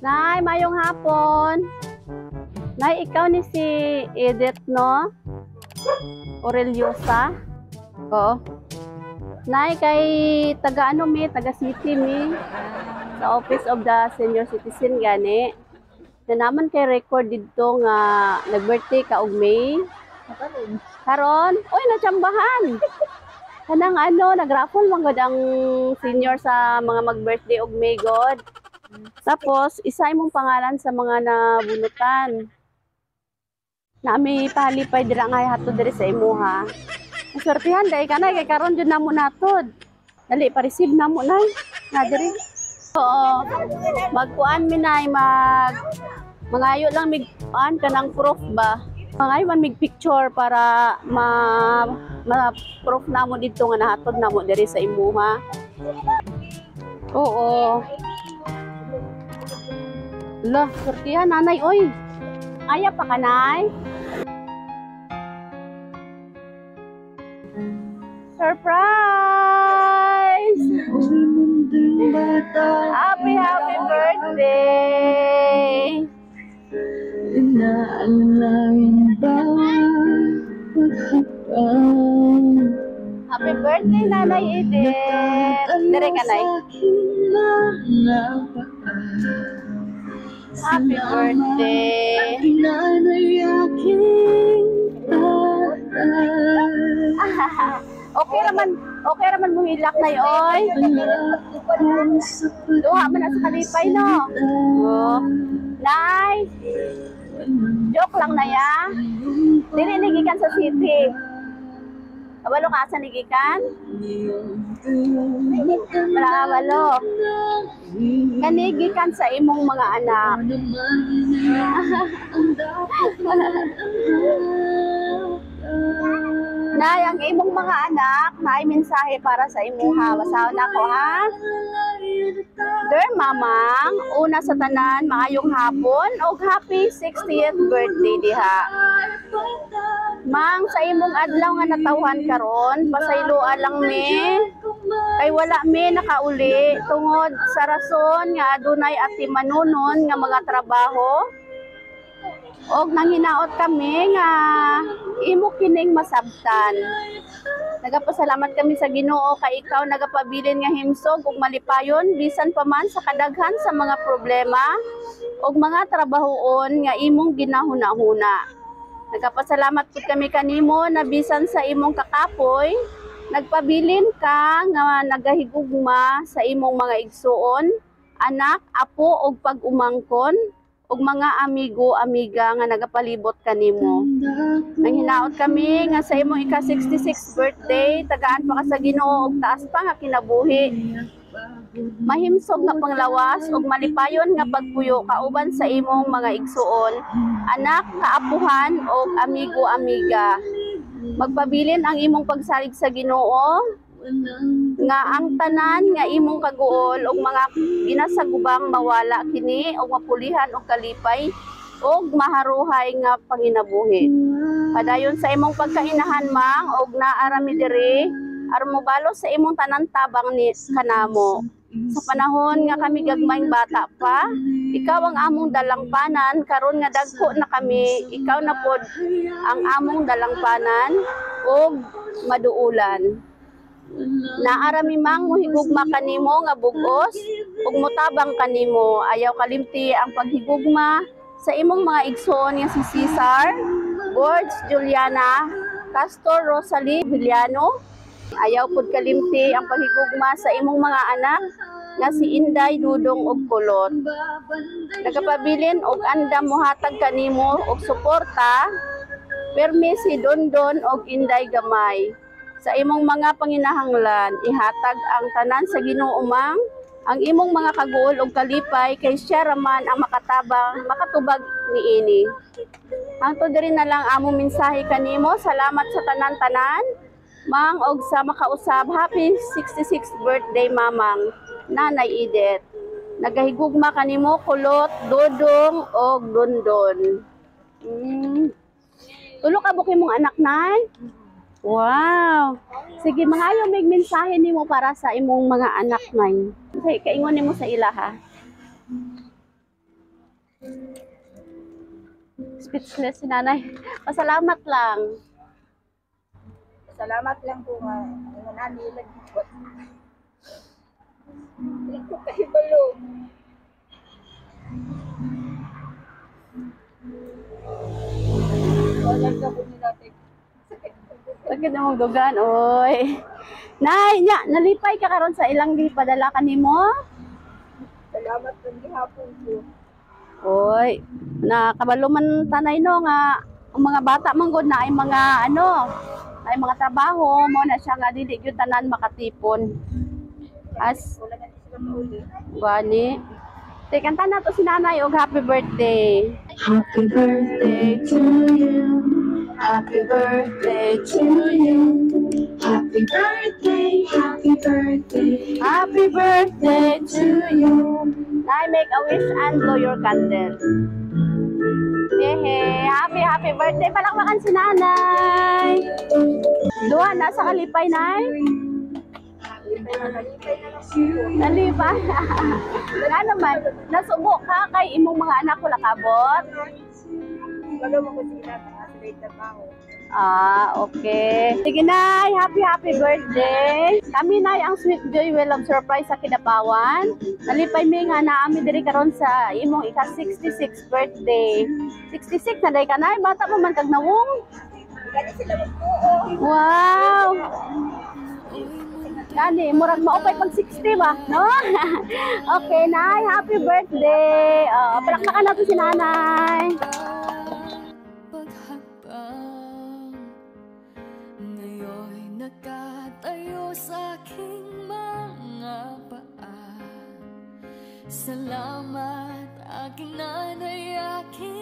Nay, mayong hapon. Nay, ikaw ni si Edith, no? Aureliosa? Oo. Nay, kay taga ano mi, taga city mi. Sa Office of the Senior Citizen gani. Na naman kay record didto nga nag-birthday ka og May. Karon, oy, natsambahan. Kanang ano, nag-raffle man gud ang senior sa mga mag-birthday og May god. Tapos, isa imong pangalan sa mga nabunutan. Nami pahalipay dira nga hatod diri sa imuha. Nasurtihan dai ka na kay karon jud namo natod. Dali pa-receive namo, nay. Na diri. Oo. Magkuan mi, nay, mangayo lang mig kuan kanang proof ba. Mangayo man mig picture para ma proof namo didto nga nahatod namo diri sa imuha. Oo. Lah, surtihan nanay oy. Aya pa ka, nay? Surprise! Happy, happy birthday! Happy birthday, Nanay Edith! Dire ka, Nay. Happy birthday! Okay raman mo hilak na oy. Duha man na sa kalipay, no? Oh. Nay! Joke lang na ya. Dili ni gikan sa city. Kabalo ka asa ni gikan? Wala kabalo. Kani gikan sa imong mga anak. Nay, ang imong mga anak, naay mensahe para sa imuha. Basahon nako ha. Dear Mamang, una sa tanan, maayong hapon og happy 60th birthday diha. Mang, sa imong adlaw nga natawhan karon, pasayloa lang mi. Kay wala mi nakauli tungod sa rason nga adunay ati manunon nga mga trabaho. Og nanghinaot kami nga imo kining masabtan. Nagapasalamat kami sa Ginoo kay ikaw nagapabilin nga himsog ug malipayon bisan pa man sa kadaghan sa mga problema ug mga trabahoon nga imong ginahuna-huna. Nagapasalamat pud kami kanimo na bisan sa imong kakapoy, nagpabilin ka nga nagahigugma sa imong mga igsuon, anak, apo ug pag-umangkon ug mga amigo, amiga nga nagapalibot kanimo. Nanghinaot kami nga sa imong ika-66 birthday, tagaan pa ka sa Ginoo og taas pa nga kinabuhi. Mahimsog nga panglawas ug malipayon nga pagpuyo kauban sa imong mga igsuon, anak, kaapuhan ug amigo, amiga. Magpabilin ang imong pagsalig sa Ginoo nga ang tanan nga imong kaguol ug mga ginasagubang mawala kini ug mapulihan og kalipay ug maharuhay nga panginabuhi. Padayon sa imong pagkainahan, Mang, ug naarami diri aron mobalos sa imong tanan tabang ni kanamo. Sa panahon nga kami gagmayng bata pa, ikaw ang among dalangpanan. Karon nga dagko na kami, ikaw na pod ang among dalangpanan ug maduulan. Naarami mang mohigugma kanimo nga bug-os ug motabang kanimo. Ayaw kalimti ang paghigugma sa imong mga igsoon nga si Cesar, Borge Juliana, Castor Rosalie Villano. Ayaw pud kalimti ang paghigugma sa imong mga anak nga si Inday, Dudong ug Kulot. Nagapabilin og andam mohatag kanimo og suporta permi si Dondon og Inday Gamay. Sa imong mga panginahanglan, ihatag ang tanan sa Ginoo, Mang, ang imong mga kaguol og kalipay kay siya raman ang makatabang, makatubag niini. Hangtod diri na lang among mensahe kanimo. Salamat sa tanan-tanan, Mang, og sa makausab. Happy 66th birthday, Mamang Nanay Edith. Nagahigugma kanimo Kulot, Dodong og Dondon. Tulo ka buki mong anak, Nay? Wow. Sige, mangayo mig mensahe nimo para sa imong mga anak, Nay. Say kaingon nimo sa ila ha. Speechless si nanay. Pasalamat lang. Salamat lang po nga nga nani lagi. Dili ko kahibalo. Wala ka po nila kay sakit ko. Bakit na mong dugan, oy. Nay, nya, nalipay ka karon sa ilang gipadala kanimo? Salamat lang gihapon ko. Oy, nakabalo man tanay no nga ang mga bata man gud na ay mga ano, ay mga trabaho mo na siya nga dili gyud tanan makatipon. As Wala na sila mauli. gani. Te kanta na to si nanay og happy birthday. Happy birthday to you. Happy birthday to you. Happy birthday, happy birthday. Happy birthday to you. Nay, make a wish and blow your candle. Yehey! Happy, happy birthday! Palakpakan si nanay! Duha, nasa kalipay, nay? Nalipay na lang po. Nalipay. Wala naman. Nasubo ka kay imong mga anak wala kabot? Wala mo ko sila mga sila yung trabaho. Ah, okay. Sige, Nay. Happy, happy birthday. Kami, Nay, ang Sweet Joy Will of Surprise sa Kidapawan. Nalipay mi nga naami diri karon sa imong ika-66 birthday. 66 na day ka, Nay. Bata pa man kag nawong. Gani sila magbuo. Wow! Gani, murag maupay pag 60 ba? No? Okay, Nay. Happy birthday. Oh, palakpakan natin si Nanay. Paghakbang ngayon'y nakatayo sa aking mga paa. Salamat, aking nanay, aking